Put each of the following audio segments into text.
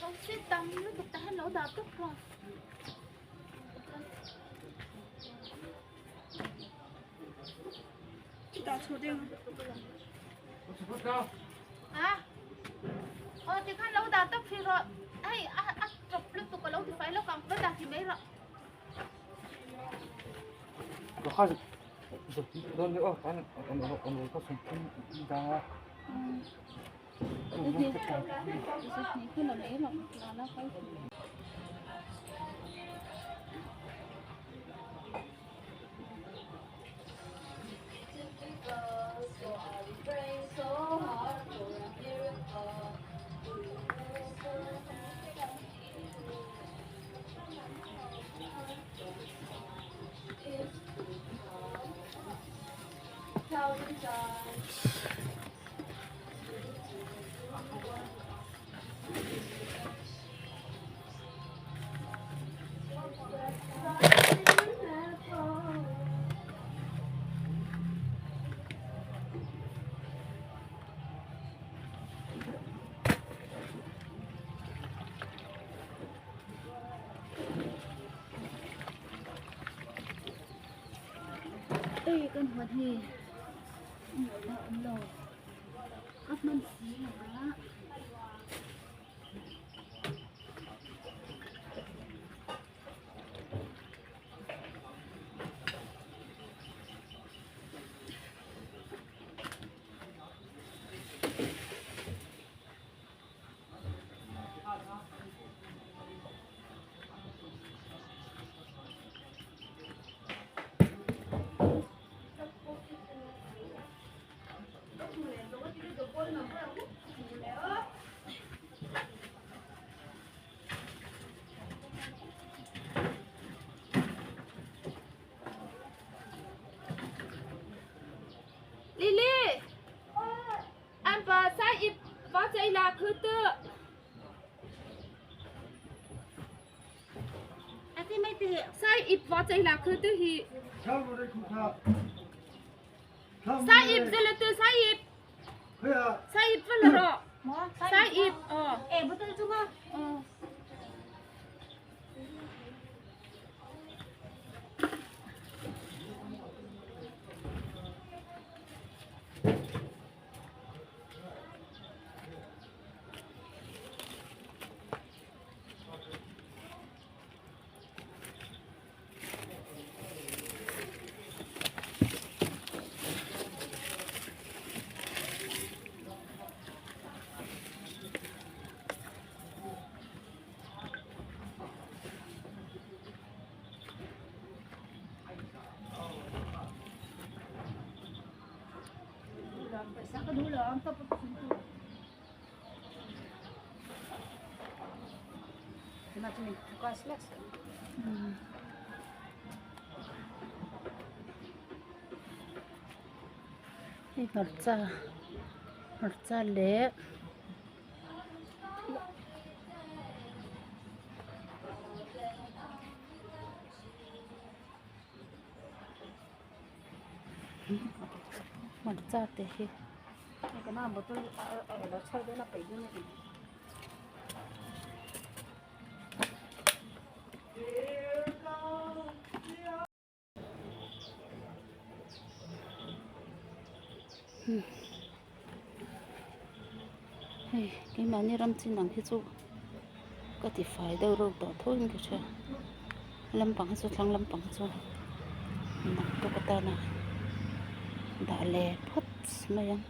Thosi tam lutuk tah hian lo dah tawp rawh. Dah chhuah deuh. A aw tikhan lo dah tawp hrih rawh. Hei a a tawp lutuk a lo tifai lawk ang va dah hrih mai rawh. Hei kan huan hi a awm lo a hman si lo a. Lily, an pa sai ip pa chai la khu tu. Sai ip pa chai la khu tu hi. Sai ip zela tu sai ip. Sai ip va la ro. Sai ip ờ. Eh, betul cuma. Ờ. Hei hmarcha hmarcha leh hmarcha te hi hei keimahni ram chin ang hi chu ka ti fai deuh reuh tawh tho in ka hria lampang hi chu thlang lampang hi chu naktuk atana dah leh phawt mai ang.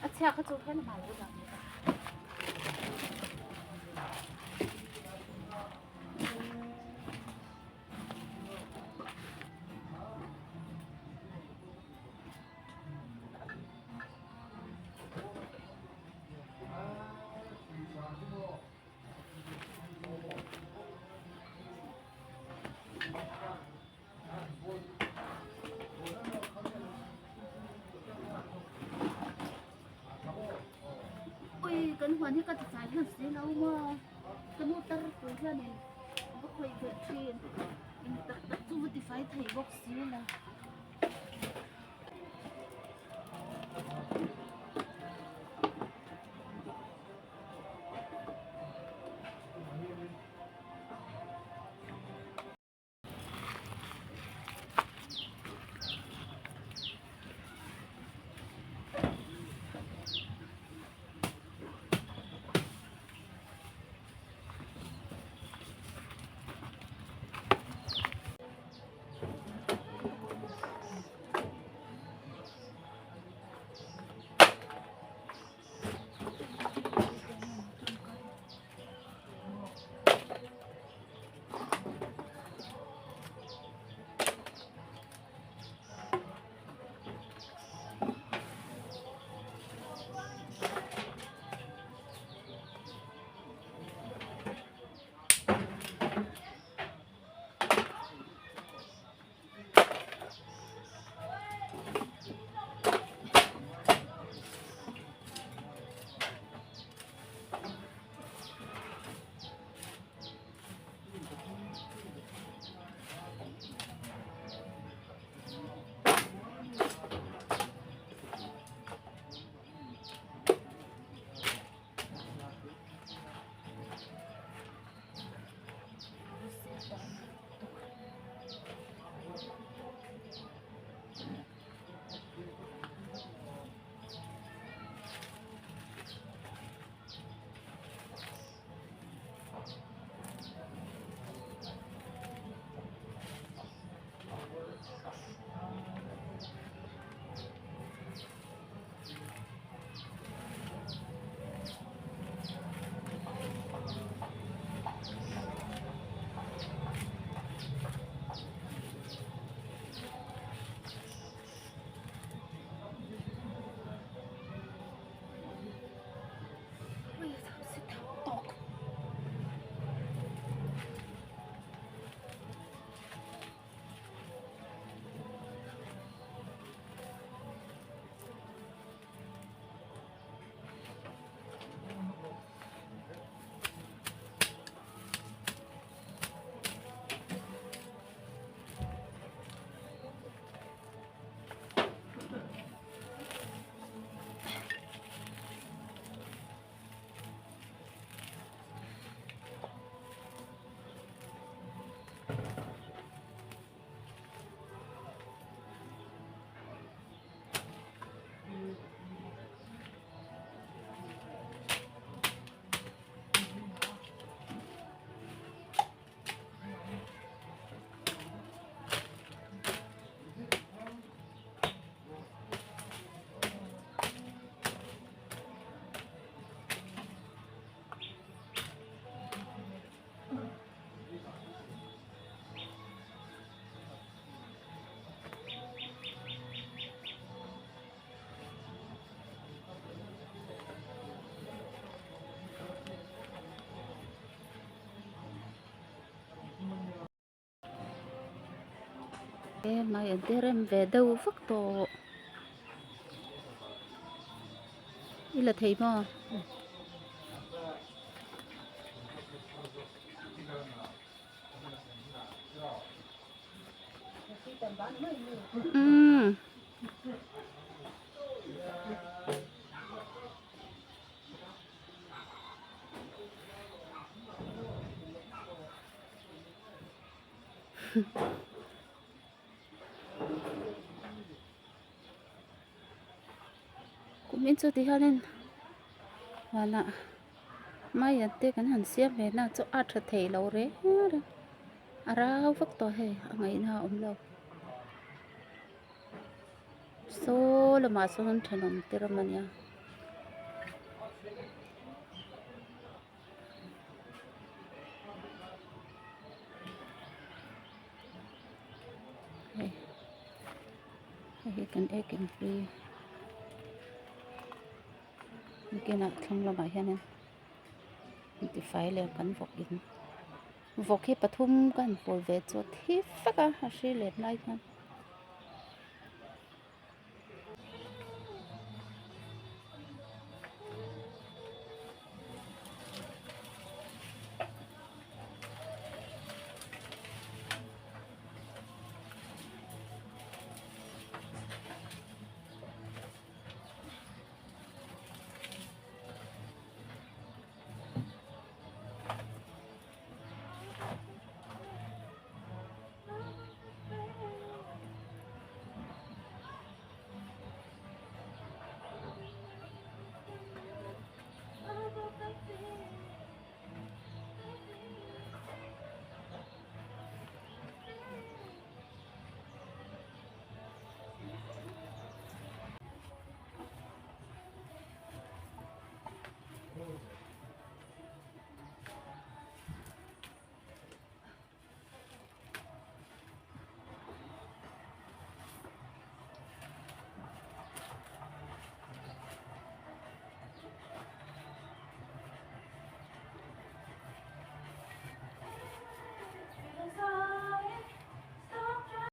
A chhia kha chu hian a lo dah. Ui kan huan hi ka ti fai hian si lo maw. Ka nu tar tur hianin a va khawih ve thin. Eng tak tak chu va tifai thei bawk si la. Hmai an ti rem ve deuh vak tawh i la thei maw? Umm. Kumin chu ti hianin vanah maian te kan han siam ve na chu a tha thei lo reng reng a rau vak tawh hei a ngaihna a awm lo saw lamah sawn thenawm te ram a nia. Hei hei hi kan ek in hlui nakinah thlang lamah hianin intifai leh kan vawk in vawk hi pathum ka han pawl ve chu a thi vek a a hri let lai hian.